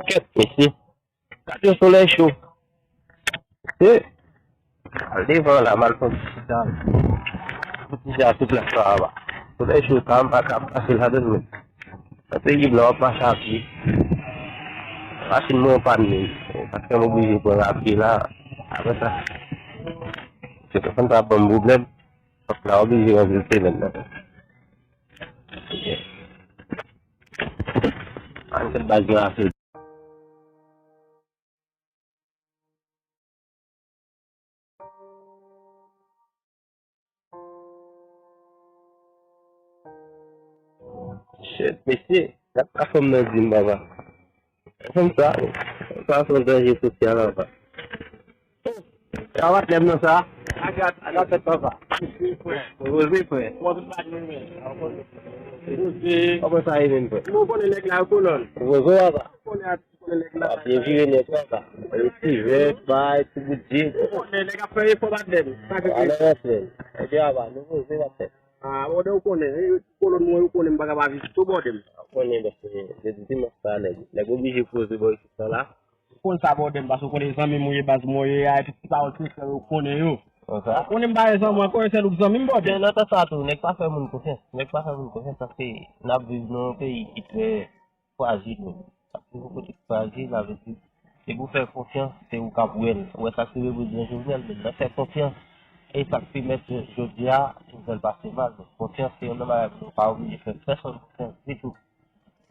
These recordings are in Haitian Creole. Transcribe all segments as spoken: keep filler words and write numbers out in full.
Kèt, mesye. Gade yon solèy cho. Mesye. Al devan la, m al fè yon ti chita. Yon ti chita sou plas la, aba. Solèy cho, sa, m pa ka pase ladan, men. Nan peyi m nan, w ap mache a pye. Machin mwen an pàn, men. Sa fè m oblije pran a pye la. Apre sa, se telefòn sa ap ban m pwoblèm. Fòk la oblije rantre semèn nan. Ann fè baz nan afè. Shit, mesye, gad sa fanm nan di m, papa. Fanm sa, sa se yon danje sosyal, papa. Sa pa t lèm nan sa. Agat, agat tèt papa. Poze, frè. Poze, frè. Kòman sa ye menm, frè? Ou konnen nèg la, yo kolòn. Poze, papa. Ou konnen a, ou konnen nèg la. Ap byen vire nèg la, papa. Ti vèt, bay, ti bout djip. Ou konnen nèg ap fè efò, pa t lèm. Sa ke... Alè, frè. Ebyen, papa, nou poze, papa. Ah, ou konnen, eh, kolòn mwen, ou konnen m pa ka pa vizite w, bòdè m. Ou konnen, paske depi dimanch sa, nèg, nèg oblije poze bò isit la. Ou konn sa, bòdè m, paske ou konnen zanmi m ou ye, baz mwen ye, a, epi ti pawòl se frè yo konnen yo. Konsa. Ou konnen m pa gen zanmi, ou konnen sèl ou k zanmi m, bòdè. Men nan tan sa tou, nèg pa fè moun konfyans. Nèg pa fè moun konfyans, paske n ap viv nan yon peyi ki trè frajil, wi. Sa se yon kote ki frajil, sa vle di, se pou fè konfyans, se ou k ap wè l. Ou wè sa k rive prezidan Jovenel, men nan fè konfyans, e sa k pèmèt jodi a, Jovenel pase mal. Konfyans se youn nan bagay pou nou pa oblije fè pèsonn konfyans ditou.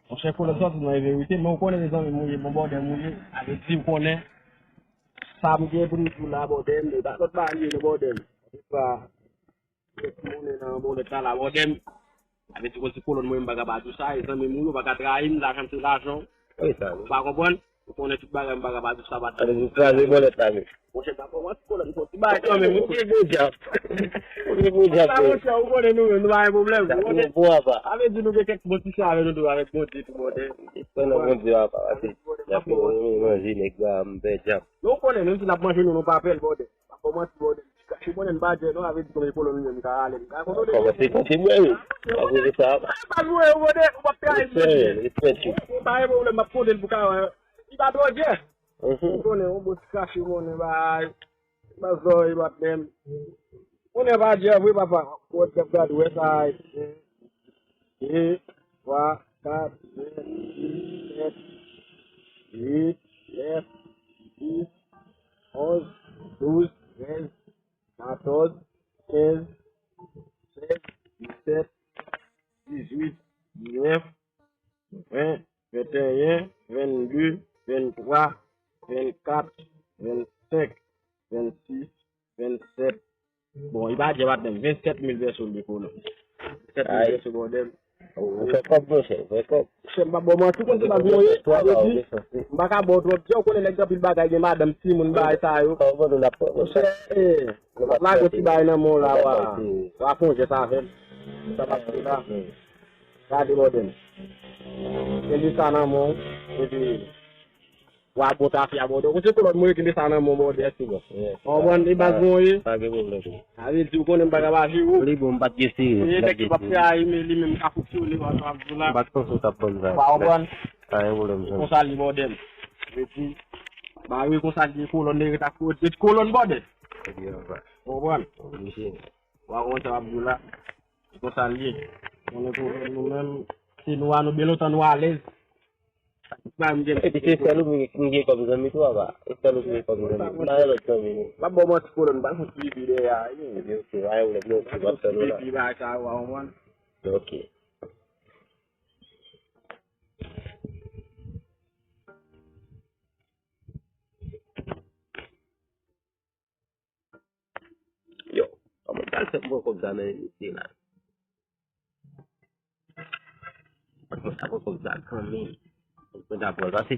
Monchè, kolòn sòti nan verite, men ou konnen mezanmi, m ou ye, bon bòdè m ou ye, sa vle di ou konnen sa m gen pou m di w la, bòdè m, e pa lòt bagay li ye non, bòdè m. Se pa Kèk monnen nan bòlèt la, la bòdè m. Sa vle di, konsi kolòn mwen, m pa ka pa di w sa, e zanmi m ou yo pa ka trayi m, lajan m se lajan w. Wi, sa, wi. Ou pa konprann? Ou konnen tout bagay, m pa ka pa di w sa, pa... Sa vle di, kraze bòlèt la, wi. Monchè, pa kòmanse kolòn, fò ti bagay kanmenm, wi. Ou gen gwo djab. Ou gen gwo djab, wi. Monchè, ou konnen nou menm, nou pa gen pwoblèm. Sa vle di, bon, apa. Sa vle di, nou gen kèk bon ti sa avè nou tou, avèk Bondye tou, bòdè. Espè nan Bondye, apa, pase. N ap fè manje, nèg la, m pè djab. Nou konnen, menm si n ap manje nou, nou pa pè l, bòdè. Pa kòmanse, bòdè. Ou konnen m pa djè non, avè di konbyen kolòn li menm ka rale, m ka konnen. Kòmanse konte mwen, wi. Akoz de sa. Pa jwe, ou konnen, ou p ap trayi m. Respè, respè tou. Ou pa gen pwoblèm, m ap konte l pou ka wè. Li pa twò djè. Ou konnen, yon bon ti krache, ou konnen, bay. Baz zòrèy pa t menm. Ou konnen pa djè vre, papa. Wòt k ap gade, wè sa. De, twa, kat, senk, sis, sèt, uit, nèf, dis, onz, douz, trèz, katòz, kenz, sèz, disèt, dizuit, diznèf, ven, venteyen, vennde, venntwa, vennkat, vennsenk, vennsis, vennsèt. Bon, li pa djè pa t menm, vennsèt mil vèso l de kolòn. Vennsèt mil vèso, bòdè m. Ou fè kòb, monchè, ou fè kòb. Monchè, m p ap ba w manti, ou konn se baz mwen ye, sa vle di, m pa ka ba w twòp djè, ou konnen nèg gen anpil bagay, gen madanm, timoun, bagay sa yo. Monchè, eh, w ap lage yon ti bagay nan men w la, wa, wa fè yon jès avè m. Sa p ap fè la. Gade, bòdè m. Kenbe sa nan men w, epi wa bon tafya, bòdè. Ou se kolòn mwen, kenbe sa nan men w, bòdè. Mèsi, bro. Ou konprann, e baz mwen ye. Pa gen pwoblèm. Sa vle di, ou konnen m pa ka pa jere w. Li bon, m pa t gen seri. Li gen nèg ki p ap fè a, men li menm ka fonksyone, w ap di w la. M pa t panse w t ap ban m sa. Ou pa konprann? Pa gen pwoblèm, sa. Konsa li, bòdè m. Vle di, ba wi, konsa li ye, kolòn li ret ak ret kolòn, bòdè. Ou konprann? Oblije. Ou pa konprann sa w ap di w la. Se konsa l ye. Konnen kolòn nou menm, se nou a, nou byen lontan, nou alèz. Epi se sèl ou m gen kòm zanmi tou, apa. Se sèl ou m gen kòm zanmi. M pa gen lòt zanmi, non. M ap ba w manti, kolòn, m pa fouti pipi dèyè a, wi. Epi, ok, pa gen pwoblèm, non, ok, m ap tann ou la. Pipi, bagay sa yo, pa konprann. Ok. Yo, kòman m pral fè pou pran kòb sa nan misye la? Fòk mwen ta pran kòb sa kanmenm. Fòk mwen ta pran l, paske,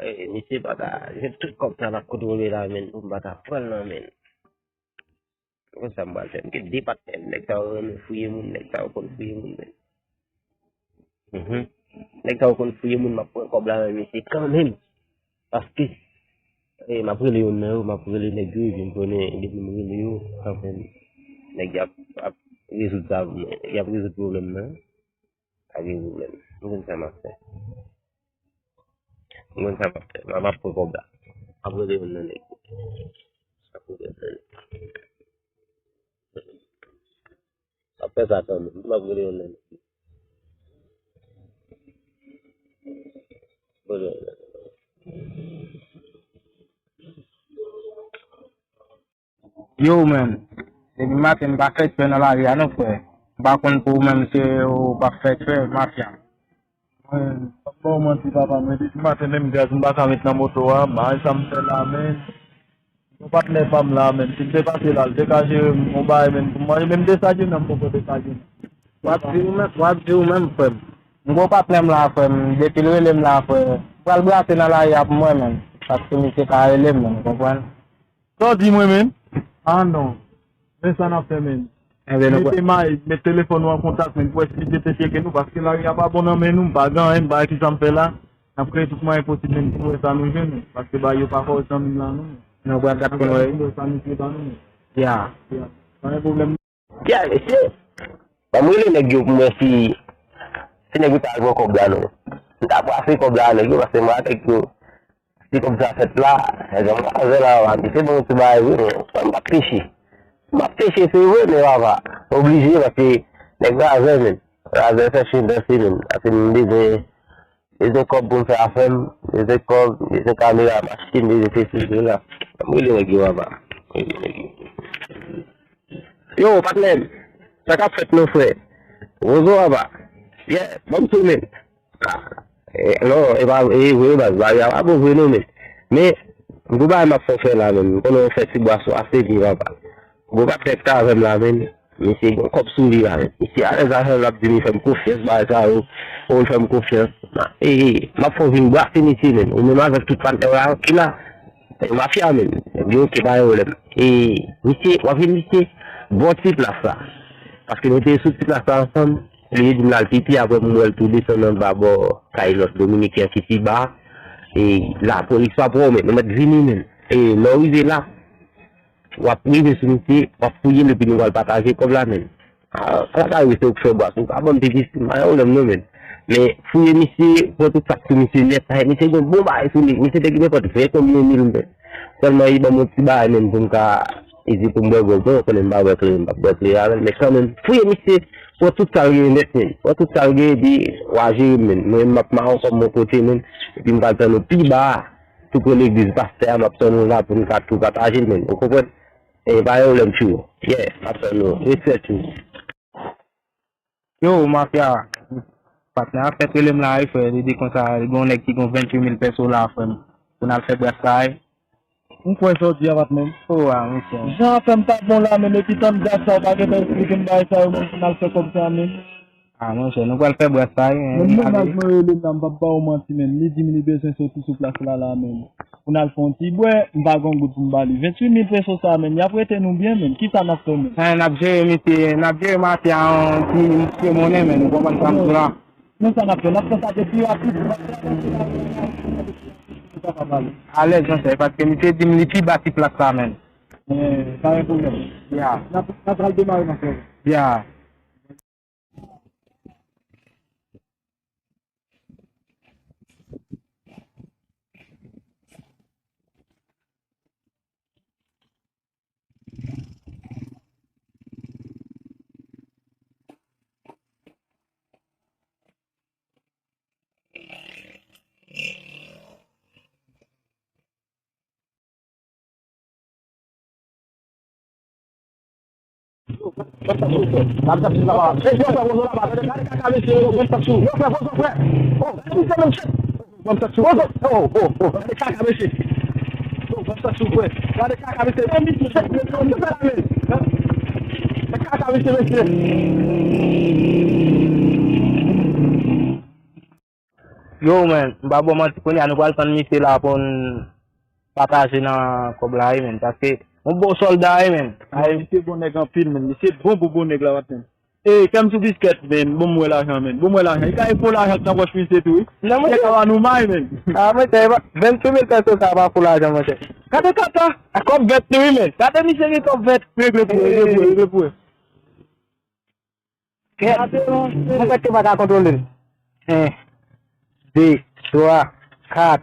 eh, misye pa ta jwenn tout kòb sa l ap kontwole la, menn, pou m pa ta pran l nan men l. Konsa m pral fè. M gen de patnè m, nèg sa yo renmen fouye moun, nèg sa yo konn fouye moun, menn. Mhm. Nèg sa yo konn fouye moun, m ap pran kòb la nan men misye kanmenm. Paske, eh, m ap rele youn nan yo, m ap rele nèg yo, epi m konnen, depi m rele yo, kanmenm, nèg y ap, ap rezoud sa pou mwen. Nèg y ap rezoud pwoblèm nan. Pa gen pwoblèm. M konn sa m ap fè. Mwen sa m ap fè. M ap pran kòb la. M ap rele youn nan nèg yo. M ap rele youn nan nèg yo. M ap fè sa kanmenm. M ap rele youn nan nèg yo. M ap rele youn nan nèg yo. Yo, menm, depi maten m pa fè fè nan lari a non, frè. M pa konn pou ou menm, se ou pa fè fè, mafya. Mwen, m p ap ba w manti, papa, mwen depi maten, menm gaz m pa ka met nan moto a, m pa wè sa m fè la, menm. Yon patnè pa m la, menm, si m te pase la, l te ka jere m yon bagay, menm, pou m manje, menm dechaje nan m poko dechaje. W ap di ou menm, w ap di ou menm, frè m. M gon patnè m la, frè m, depi l rele m la, frè, m pral brase nan lari a pou mwen, menm, paske misye ka rele m, menm, ou konprann? Sa w di mwen menm? Ah non. Men sa n ap fè menm. Enben, nou mete may, met telefòn nou an kontak menm, pou wè si misye te tcheke nou, paske lari a pa bon nan men nou, m pa gen anyen, m pa wè kisa m fè la. N ap kreye tout mwayen posib menm pou wè sa nou jwenn, paske bagay yo pa fò zanmi m la non. Nou pral gad pou nou wè. N ap gad pou nou wè sa misye ba nou menm. Ya. Ya. Pa gen pwoblèm. Ya, mesye. Ban m rele nèg yo pou m wè si, si nèg yo ta al pran kòb la non. M ta brase kòb la nèg yo, paske mwen avèk yo. Si kòb sa fèt la, nèg yo mwen avè la, misye bon ti bagay wi, men m p ap peche. M ap peche se vre, men papa, oblije paske nèg razè menm. Razè fè chen danse menm. Paske m bezwen, bezwen kòb pou m fè afè m, bezwen kòb, bezwen kamera, machin, bezwen sesi, bezwen la. M rele nèg yo papa. M rele nèg yo. Yo, patnè m, sa k ap fèt non, frè? Wozo papa. Yeah, ban m tou menm. Ah, eh, non, e pa, e vre, baz, bagay a pa bon vre non, men. Men, m gon bagay m ap fè w fè la, menm. M konnen w fè ti bwason ase byen, papa. Gon patnè k t avè m la, menm. Misye gon kòb sou li la, menm. Misye alèz avè m, l ap di m li fè m konfyans, bagay sa yo. Ou l fè m konfyans. E, e, m ap fè w vin bwase misye, menm. Ou menm avèk tout patnè w la ki la. E mafya menm. Ebyen, oke, pa gen pwoblèm. E misye, w ap jwenn misye bò ti plas la. Paske nou te sou ti plas la ansanm. Li di m l al pipi, apre m wè l tou desann anba bò kay lòt Dominiken ki pi ba. E lapolis p ap wè w menm, nou mèt vini menm. E lè w rive la, w ap rive sou misye, w ap fouye l epi nou pral pataje kòb la menm. Ah, sa ka rive se ou k fè bwason, ou ka ban m pipi, m pa gen pwoblèm non menm. Men fouye misye, pran tout sa k sou misye nèt, sa misye gen bon bagay sou li, misye te gen nenpòt ven konbyen mil menm. Sèlman li ban m yon ti bagay menm pou m ka, li di pou m bwè gwòg, bon, ou konnen m pa bwè kleren, m p ap bwè kleren avè l, men kanmenm, fouye misye, pran tout sa l genyen nèt menm, pran tout sa l genyen, epi w a jere m menm, mwen menm m ap mawon kòb mwen pote menm, epi m pral tann ou pi ba a, tou pre legliz pastè a, m ap tann ou la pou n ka tou pataje l menm, ou konprann? E pa gen pwoblèm tjou. Yeah, m ap tann ou. Respè tjou. Yo, mafya. Patnè a fèk rele m la wi, frè. Li di konsa, li gen yon nèg ki gen venntuit mil pèso la, frè m. Pou n al fè bras la wi. M kwè sa w di a, patnè m. O, a, mesye. Jan afè m pa bon la menm, epi tann gaz sa, w pa gentan eksplike m bagay sa yo menm, pou n al fè kòb sa menm. A, monchè, nou pral fè bras la, wi, men mennaj mwen rele m la, m p ap ba w manti, menm. Li di m li bezwen soti sou plas la, la, menm. Pou n al fè yon ti bwè, m pa gen goud pou m ba li. Venntuit mil peso sa, menm, y ap rete nou byen, menm. Kisa n ap fè, menm? N ap jere, misye, n ap jere mafya an ti, ti monnen, menm. Ou konprann sa m di w la? Men sa n ap fè, n ap fè sa de pi rapid. Alèz, monchè, paske misye di m li pi ba ti plas la, menm. Eh, pa gen pwoblèm. Ya. N ap, n ap pral demare nan fè. Ya. Yo, men, m pa ba w manti, kounye a nou pral tann misye la pou n pataje nan kòb la, wi, men, paske yon bon sòlda, wi, men. Misye bon nèg anpil, men. Misye bon, bon, bon nèg la, patnè. Ey, fè m sou biskèt, men. Bon, m wè lajan, men. Bon, m wè lajan. Li ka gen fo lajan k nan pòch misye tou, wi. Non, monchè. Misye ka ba nou may, men. A, monchè, venntuit mil pèso sa pa fo lajan, monchè. Gade kata. A kòb vèt li, wi, men. Gade misye gen kòb vèt. Regle pou, regle pou, regle pou. Kèt. Mwen kwè te pa ka kontwole l. En, de, twa, kat,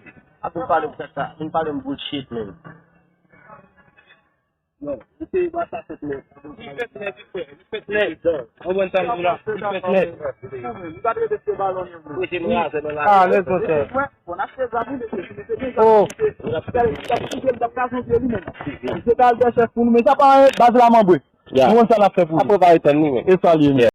Ap vin pale m sa, sa, vin pale m bullshit, man. Non, se pa sa fèt, men. Li fèt nèt, li fèt, li fèt nèt. Ou konprann sa m di w la? Li fèt nèt. Alèz, monchè. Oh. Men sa pa baz la manbre. Nou konn sa n ap fè pou li. Apre pa etann li, men. E sa li ye, men.